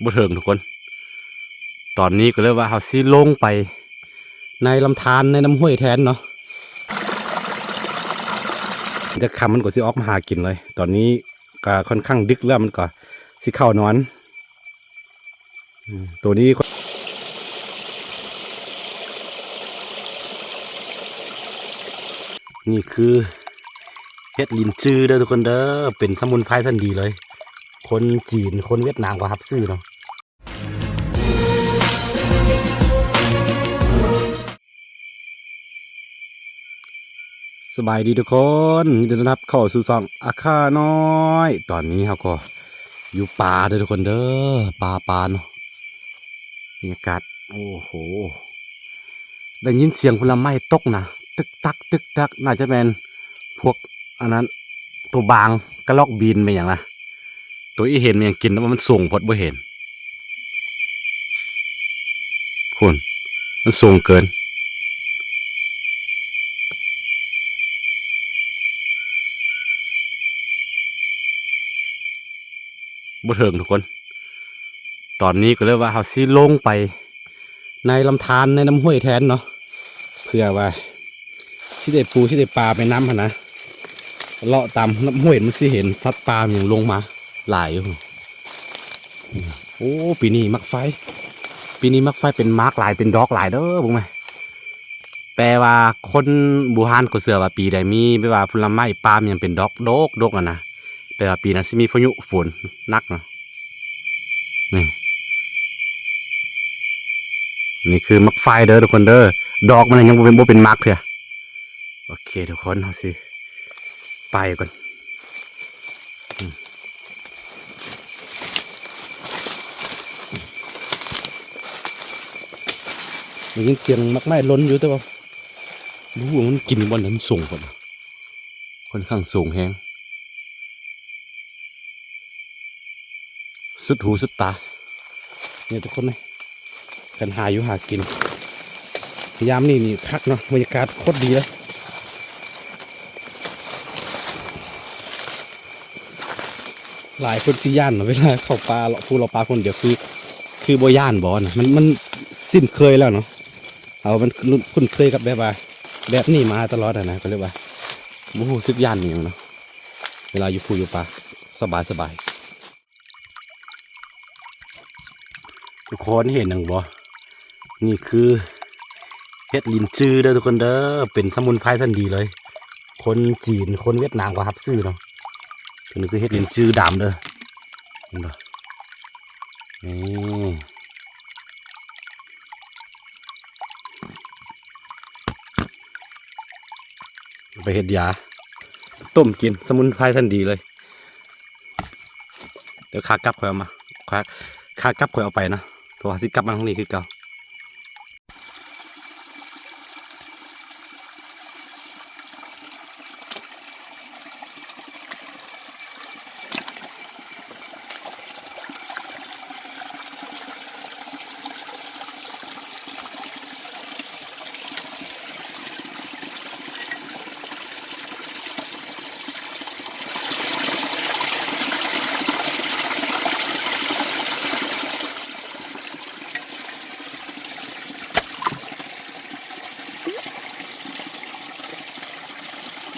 ບໍ່ເຖິງທຸກຄົນ. ຕອນນີ້ກໍເລີຍວ່າເຮົາຊິລົງໄປໃນລຳທານ ໃນນ້ຳຫ້ວຍແທນເນາະ. ຈັກຄ່ຳມັນກໍຊິອອກມາຫາກິນເລີຍ. ຕອນນີ້ກໍຄ່ອນຂ້າງດຶກແລ້ວ ມັນກໍຊິເຂົ້ານອນ. ອືມ ໂຕນີ້ ນີ້ຄືເຫັດລິນຈືເດີທຸກຄົນເດີ ເປັນສະໝຸນໄພຊັ້ນດີເລີຍ. ຄົນຈີນ ຄົນຫວຽດນາມກໍຮັບຊື້ເນາະ. ສະບາຍດີທຸກຄົນ ຍິນດີຕ້ອນຮັບເຂົ້າສູ່ຊ່ອງອາຄານ້ອຍ. ຕອນນີ້ເຮົາກໍຢູ່ປ່າເດີທຸກຄົນເດີ ປ່າ ປ່າເນາະ. ບັນຍາກາດ ໂອ້ໂຫ ໄດ້ຍິນສຽງຜົນລະໄມ້ຕົກນະ ຕຶກຕັກ ຕຶກຕັກ ໜ້າຈະແມ່ນພວກອັນນັ້ນ ໂຕບາງ ກະລອກບິນແມ່ນຫຍັງນະ. ໂຕອີ່ເຫັນແມ່ນຫຍັງກິນ ແຕ່ວ່າມັນສູງໂພດ ບໍ່ເຫັນ. ພຸ້ນ ມັນສູງເກີນ ບໍ່ເຖິງທຸກຄົນ. ຕອນນີ້ກໍເລີຍວ່າເຮົາຊິລົງໄປໃນລຳທານ ໃນນ້ຳຫ້ວຍແທນເນາະ ເພື່ອວ່າ ຊິໄດ້ປູຊິໄດ້ປາໄປນຳຫັ້ນນະ. ເລາະຕາມນ້ຳຫ້ວຍມັນຊິເຫັນສັດປ່າມັນຍັງລົງມາຫຼາຍຢູ່. ໂອ້ ປີນີ້ໝາກໄຟ ປີນີ້ໝາກໄຟເປັນໝາກຫຼາຍ ເປັນດອກຫຼາຍເດີ ເບິ່ງແມ. ແປວ່າຄົນບູຮານເຂົາເຊື່ອວ່າປີໃດມີແບບວ່າຜົນລະໄມ້ປ່າມັນຍັງເປັນດອກດົກໆຫັ້ນນະ ແປວ່າປີນັ້ນຊິມີພາຍຸຝົນໜັກນະ. ນີ້ ນີ້ຄືໝາກໄຟເດີທຸກຄົນເດີ ດອກມັນຍັງບໍ່ເປັນ ບໍ່ເປັນໝາກເທື່ອ. ໂອເຄທຸກຄົນ ເຮົາຊິໄປກ່ອນ. ອືມ ໄດ້ຍິນສຽງໝາກໄມ້ຫຼົ່ນຢູ່ ແຕ່ວ່າບໍ່ຮູ້ວ່າມັນກິນຢູ່ບ່ອນໃດ ມັນສູງໂພດ ຂ້ອນຂ້າງສູງແຮງ ສຸດຫູສຸດຕາ. ນີ້ທຸກຄົນເອີຍ ການຫາຢູ່ຫາກິນຍາມນີ້ນີ້ຄັກເນາະ ບັນຍາກາດໂຄດດີເລີຍ. ຫຼາຍຄົນຊິຢ້ານເນາະ ເວລາເຂົ້າປ່າ ເລາະພູເລາະປາຄົນດຽວ ຄື ຄືບໍ່ຢ້ານບໍ່ນະ ມັນ ມັນຊິນເຄີຍແລ້ວເນາະ. ເຮົາມັນຄຸ້ນເຄີຍກັບແບບວ່າ ແບບນີ້ມາຕະຫຼອດຫັ້ນນະ ກໍເລີຍວ່າບໍ່ຮູ້ສຶກຢ້ານອີ່ຫຍັງເນາະ. ເວລາຢູ່ພູຢູ່ປ່າສະບາຍໆ. ທຸກຄົນເຫັນຫຍັງບໍ່? ນີ້ຄືເຫັດລິນຈືເດີທຸກຄົນເດີ ເປັນສະໝຸນໄພຊັ້ນດີເລີຍ. ຄົນຈີນ ຄົນຫວຽດນາມກໍຮັບຊື້ເນາະ. ໂຕນີ້ຄືເຫັດລິນຈືດຳເດີ ເຫັນບໍ່? ນີ້ ເອົາໄປເຮັດຢາ ຕົ້ມກິນ ສະໝຸນໄພທັນດີເລີຍ. ດຽວຂາກັບຂ້ອຍເອົາມາ ຂາ ຂາກັບຂ້ອຍເອົາໄປນະ ເພາະວ່າຊິກັບມາທາງນີ້ຄືເກົ່າ.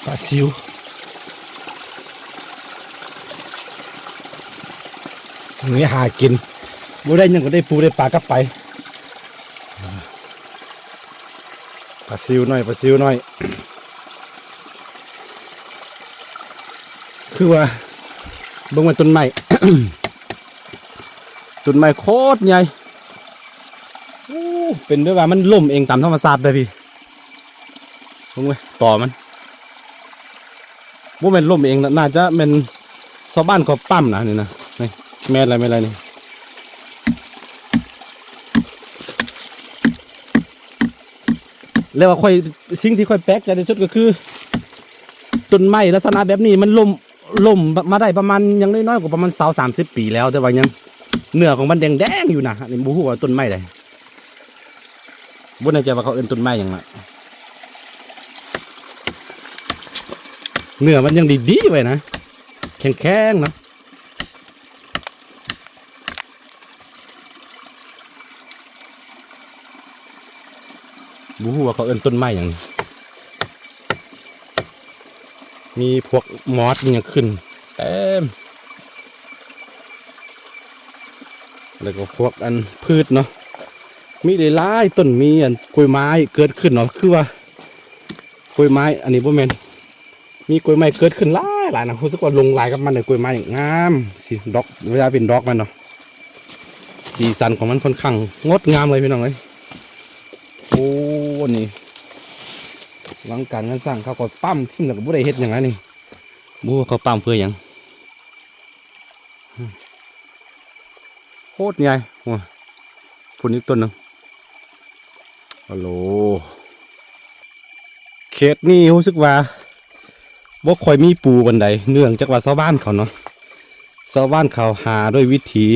ປາຊິວ ມື້ນີ້ຫາກິນບໍ່ໄດ້ຫຍັງ ກໍໄດ້ປູໄດ້ປາກັບໄປ. ປາຊິວນ້ອຍ ປາຊິວນ້ອຍ ຄືວ່າ ເບິ່ງວ່າຕົ້ນໄມ້ ຕົ້ນໄມ້ໂຄດໃຫຍ່. ໂອ້ ເປັນແບບວ່າມັນລົ້ມເອງຕາມທຳມະຊາດເດີພີ່. ເບິ່ງເວີຍ ຕໍມັນ ບໍ່ແມ່ນລົ້ມເອງນະ ໜ້າຈະແມ່ນຊາວບ້ານເຂົາປ້ຳນະ ນີ້ນະ ນີ້ ແມ່ນແລ້ວ ແມ່ນແລ້ວນີ້. ແລ້ວວ່າຂ້ອຍ ສິ່ງທີ່ຂ້ອຍແປກໃຈທີ່ສຸດກໍຄື ຕົ້ນໄມ້ລັກສະນະແບບນີ້ມັນລົ້ມ ລົ້ມມາໄດ້ປະມານ ຢ່າງນ້ອຍໆກໍປະມານຊາວສາມສິບປີແລ້ວ ແຕ່ວ່າຍັງ ເນື້ອຂອງມັນແດງໆຢູ່ນະ. ອັນນີ້ບໍ່ຮູ້ວ່າຕົ້ນໄມ້ໃດ ບໍ່ແນ່ໃຈວ່າເຂົາເອີ້ນຕົ້ນໄມ້ຫຍັງລະ. ເນື້ອມັນຍັງດີໆໄວ້ນະ ແຂງໆເນາະ. ບໍ່ຮູ້ວ່າເຂົາເອີ້ນຕົ້ນໄມ້ຫຍັງນີ້ ມີພວກມອດອີ່ຫຍັງຂຶ້ນເຕັມ ແລ້ວກໍພວກອັນພືດເນາະ ມີຫຼາຍໆຕົ້ນ ມີອັນກ້ວຍໄມ້ເກີດຂຶ້ນເນາະ ຄືວ່າ ກ້ວຍໄມ້ ອັນນີ້ບໍ່ແມ່ນ ມີກ້ວຍໄມ້ເກີດຂຶ້ນຫຼາຍໆນະ ຮູ້ສຶກວ່າຫຼົງຫຼາຍກັບມັນເລີຍ ກ້ວຍໄມ້ງາມ ສີດອກ ເວລາເປັນດອກມັນເນາະ ສີສັນຂອງມັນຄ່ອນຂ້າງງົດງາມເລີຍພີ່ນ້ອງເອີຍ. ໂອ້ ນີ້ ຫຼັງການງານສ້າງ ເຂົາກໍປ້ຳຖິ້ມ ແລ້ວກໍບໍ່ໄດ້ເຮັດຫຍັງນະນີ້ ບໍ່ຮູ້ວ່າເຂົາປ້ຳເພື່ອຫຍັງ. ໂຄດໃຫຍ່ ໂອ້ຍ ພຸ້ນອີກຕົ້ນໜຶ່ງ ໂອ້ໂຫຼ ເຂດນີ້ຮູ້ສຶກວ່າບໍ່ຄ່ອຍມີປູປານໃດ ເນື່ອງຈາກວ່າຊາວບ້ານເຂົາເນາະ ຊາວບ້ານເຂົາຫາດ້ວຍວິທີ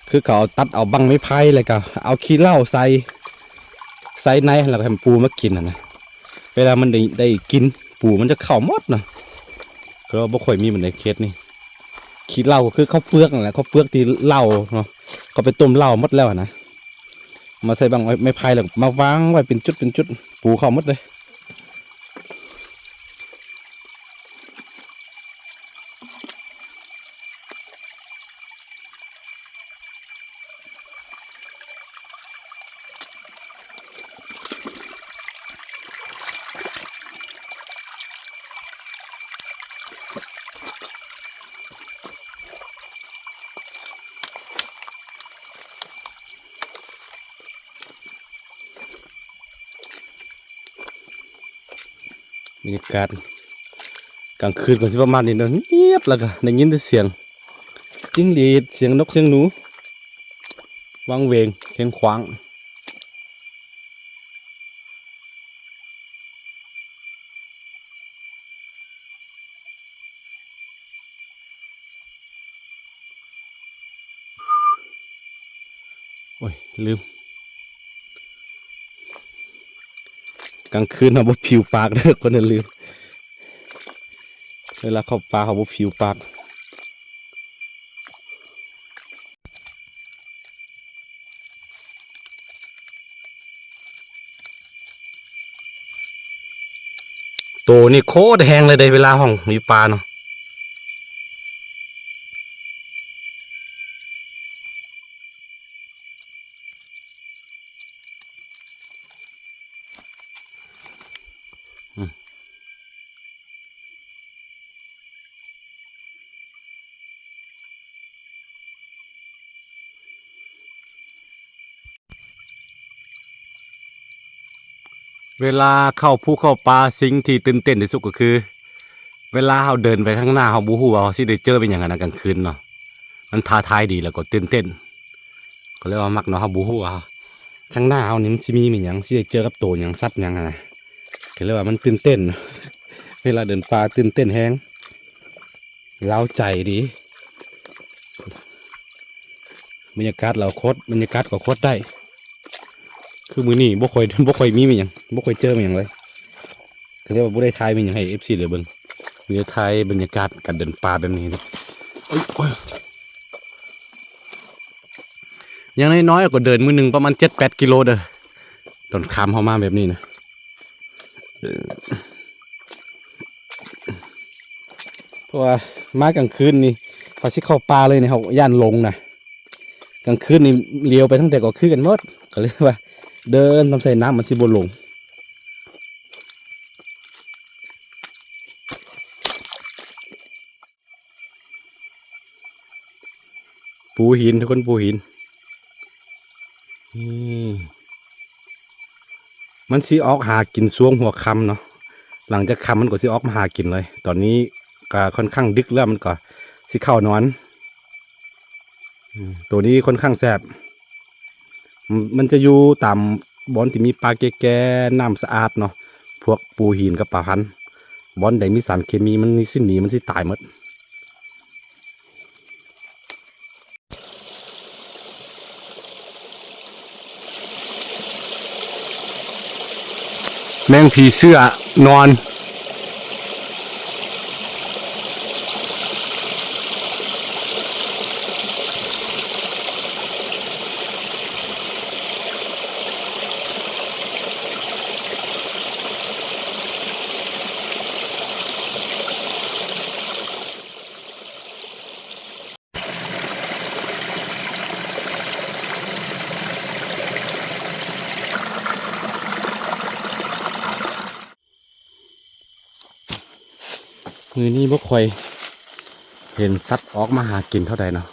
ຄືເຂົາເອົາ ຕັດເອົາບັ້ງໄມ້ໄຜ່ ແລ້ວກໍເອົາຂີ້ເຫຼົ້າໃສ່ ໃສ່ໃນ ແລ້ວກໍໃຫ້ປູມາກິນຫັ້ນນະ ເວລາມັນໄດ້ ໄດ້ກິນ ປູມັນຈະເຂົ້າໝົດນະ ກໍເລີຍວ່າບໍ່ຄ່ອຍມີປານໃດເຂດນີ້. ຂີ້ເຫຼົ້າກໍຄືເຂົ້າເປືອກນັ້ນແຫຼະ ເຂົ້າເປືອກທີ່ເຫຼົ້າເນາະ ເຂົາໄປຕົ້ມເຫຼົ້າໝົດແລ້ວຫັ້ນນະ ມາໃສ່ບັ້ງໄມ້ ໄມ້ໄຜ່ ແລ້ວມາວາງໄວ້ເປັນຈຸດເປັນຈຸດ ປູເຂົ້າໝົດເລີຍ. ບັນຍາກາດກາງຄືນກໍຊິປະມານນີ້ເນາະ ງຽບ ແລ້ວກໍໄດ້ຍິນແຕ່ສຽງຈິ້ງຫຼີດ ສຽງນົກ ສຽງໜູ ວັງເວງເຂວງຂວາງ. ໂອ້ຍ ລືມ ກາງຄືນເຮົາບໍ່ຜິວປາກເດີ ຄົນນັ້ນລືມ ເວລາເຂົ້າປ່າເຮົາບໍ່ຜິວປາກ. ໂຕນີ້ໂຄດແຮງເລີຍເດ້ ເວລາຮ້ອງຢູ່ປ່າເນາະ. ເວລາເຂົ້າພູເຂົ້າປ່າ ສິ່ງທີ່ຕື່ນເຕັ້ນທີ່ສຸດກໍຄື ເວລາເຮົາເດີນໄປຂ້າງໜ້າ ເຮົາບໍ່ຮູ້ວ່າເຮົາຊິໄດ້ເຈີແມ່ນຫຍັງຫັ້ນນະ ກາງຄືນເນາະ ມັນທ້າທາຍດີ ແລ້ວກໍຕື່ນເຕັ້ນ ກໍເລີຍວ່າມັກເນາະ ເຮົາບໍ່ຮູ້ວ່າຂ້າງໜ້າເຮົານີ້ມັນຊິມີແມ່ນຫຍັງ ຊິໄດ້ເຈີກັບໂຕຫຍັງ ສັດຫຍັງຫັ້ນນະ ກໍເລີຍວ່າມັນຕື່ນເຕັ້ນ ເວລາເດີນປ່າຕື່ນເຕັ້ນແຮງ ເລົ້າໃຈດີ ບັນຍາກາດເຮົາໂຄດ ບັນຍາກາດກໍໂຄດໄດ້ ຄືມື້ນີ້ບໍ່ຄ່ອຍ ບໍ່ຄ່ອຍມີແມ່ນຫຍັງ ບໍ່ຄ່ອຍເຈີແມ່ນຫຍັງເລີຍ ກໍເລີຍວ່າບໍ່ໄດ້ຖ່າຍແມ່ນຫຍັງໃຫ້ເອັຟຊີໄດ້ເບິ່ງ ມີແຕ່ຖ່າຍບັນຍາກາດການເດີນປ່າແບບນີ້ເດີ ໂອ້ຍ ໂອ້ຍ ຢ່າງນ້ອຍໆກໍເດີນມື້ໜຶ່ງປະມານເຈັດແປດກິໂລເດີ ຕອນຄ່ຳເຮົາມາແບບນີ້ນະ. ເພາະວ່າມາກາງຄືນນີ້ ເຮົາຊິເຂົ້າປ່າເລີຍນີ້ ເຮົາຢ້ານຫຼົງນະ ກາງຄືນນີ້ຫຼຽວໄປທາງໃດກໍຄືກັນໝົດ ກໍເລີຍວ່າເດີນຕາມສາຍນ້ຳມັນຊິບໍ່ຫຼົງ. ພູຫີນ ທຸກຄົນ ພູຫີນ ອືມ ມັນຊິອອກຫາກິນຊ່ວງຫົວຄ່ຳເນາະ ຫຼັງຈາກຄ່ຳມັນກໍຊິອອກມາຫາກິນເລີຍ ຕອນນີ້ກໍຄ່ອນຂ້າງດຶກແລ້ວ ມັນກໍຊິເຂົ້ານອນ ອືມ ໂຕນີ້ຄ່ອນຂ້າງແຊບ ມັນ ມັນຈະຢູ່ຕາມບ່ອນທີ່ມີປ່າແກ່ໆ ນ້ຳສະອາດເນາະ ພວກປູຫີນກັບປາພັນ ບ່ອນໃດມີສານເຄມີ ມັນຊິໜີ ມັນຊິຕາຍໝົດ. ແມງຜີເສື້ອນອນ. ມື້ນີ້ບໍ່ຄ່ອຍເຫັນສັດອອກມາຫາກິນເທົ່າໃດເນາະ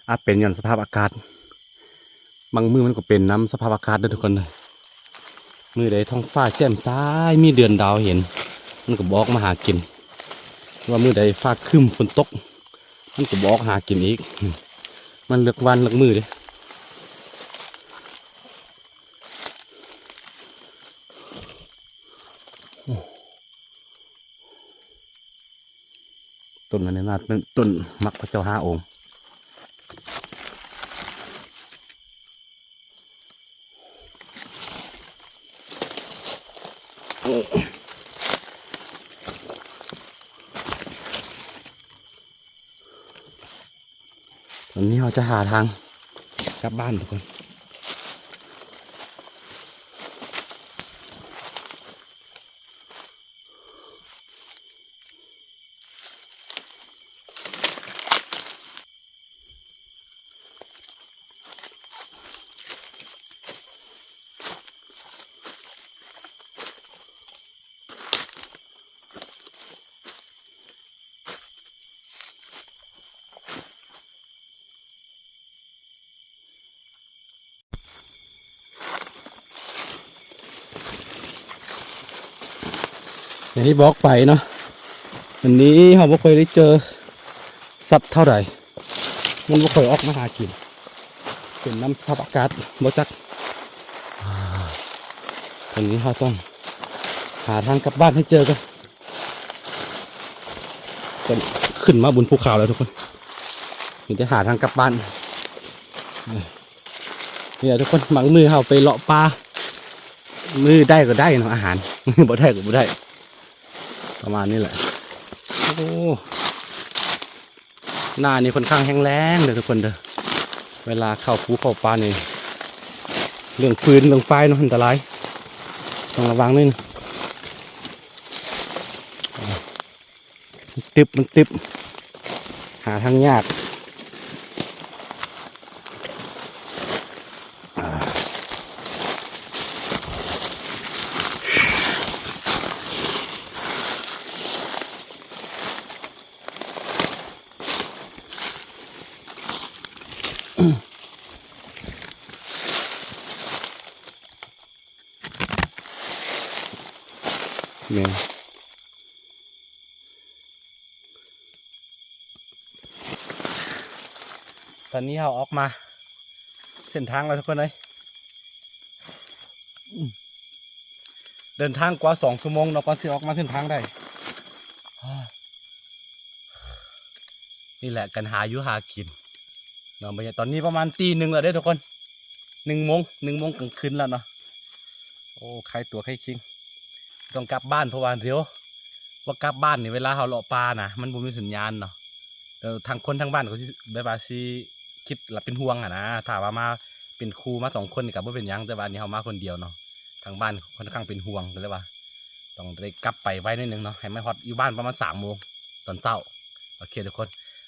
ອາດເປັນຍ້ອນສະພາບອາກາດ ບາງມື້ມັນກໍເປັນນຳສະພາບອາກາດເດີທຸກຄົນເດີ. ມື້ໃດທ້ອງຟ້າແຈ່ມໃສ ມີເດືອນດາວເຫັນ ມັນກໍບໍ່ອອກມາຫາກິນ ວ່າມື້ໃດຟ້າຄຶ້ມຝົນຕົກ ມັນກໍບໍ່ອອກຫາກິນອີກ. ມັນເລືອກວັນເລືອກມື້ເດ້. ຕົ້ນອັນນີ້ນະ ຕົ້ນໝາກພະເຈົ້າຫ້າອົງ. ຕອນນີ້ເຮົາຈະຫາທາງກັບບ້ານທຸກຄົນ. ຢ່າງທີ່ບອກໄປເນາະ ວັນນີ້ເຮົາບໍ່ຄ່ອຍໄດ້ເຈີສັດເທົ່າໃດ ມັນບໍ່ຄ່ອຍອອກມາຫາກິນ ເປັນນຳສະພາບອາກາດບໍ່ຈັກ. ວັນນີ້ເຮົາຕ້ອງຫາທາງກັບບ້ານໃຫ້ເຈີກ່ອນ. ຂຶ້ນມາບົນພູເຂົາແລ້ວທຸກຄົນ ມີແຕ່ຫາທາງກັບບ້ານ. ນີ້ແຫຼະທຸກຄົນ ບາງມື້ເຮົາໄປເລາະປ່າ ມື້ໄດ້ກໍໄດ້ເນາະອາຫານ ມື້ບໍ່ໄດ້ກໍບໍ່ໄດ້ ປະມານນີ້ແຫຼະ. ໂອ້ ໜ້ານີ້ຂ້ອນຂ້າງແຮງແລ້ງເດີທຸກຄົນເດີ ເວລາເຂົ້າພູເຂົ້າປ່ານີ້ ເລື່ອງຟືນເລື່ອງຟາຍເນາະ ອັນຕະລາຍ ຕ້ອງລະວັງໜ້ອຍໜຶ່ງ. ມັນຕຶບ ມັນຕຶບ ຫາທາງຍາກ. ແມ່ນ ຕອນນີ້ເຮົາອອກມາເສັ້ນທາງແລ້ວທຸກຄົນເອີຍ ອືມ ເດີນທາງກວ່າສອງຊົ່ວໂມງເນາະ ກ່ອນຊິອອກມາເສັ້ນທາງໄດ້. ນີ້ແຫຼະການຫາຢູ່ຫາກິນເນາະ ບັນຍາ ຕອນນີ້ປະມານຕີໜຶ່ງແລ້ວເດ້ທຸກຄົນ ໜຶ່ງໂມງ ໜຶ່ງໂມງກາງຄືນແລ້ວເນາະ. ໂອ້ ໄຄຕົວໄຄຄິງ ຕ້ອງກັບບ້ານ ເພາະວ່າດຽວບໍ່ກັບບ້ານນີ້ ເວລາເຮົາເລາະປ່ານະ ມັນບໍ່ມີສັນຍານເນາະ. ແລ້ວທາງຄົນທາງບ້ານເຂົາຊິ ແບບວ່າຊິຄິດລະເປັນຫ່ວງຫັ້ນນະ ຖ້າວ່າມາເປັນຄູ່ມາສອງຄົນນີ້ກໍບໍ່ເປັນຫຍັງ ແຕ່ວ່າອັນນີ້ເຮົາມາຄົນດຽວເນາະ ທາງບ້ານຂ້ອນຂ້າງເປັນຫ່ວງ ກໍເລີຍວ່າຕ້ອງໄດ້ກັບໄປໄວໜ້ອຍໜຶ່ງເນາະ ໃຫ້ມາຮອດຢູ່ບ້ານປະມານສາມໂມງຕອນເຊົ້າ. ໂອເຄທຸກຄົນ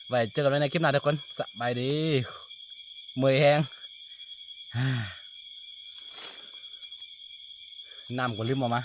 ໄວ້ເຈີກັນໃໝ່ໃນຄລິບໜ້າທຸກຄົນ ສະບາຍດີ ເມື່ອຍແຮງ ນ້ຳກໍລືມເອົາມາ.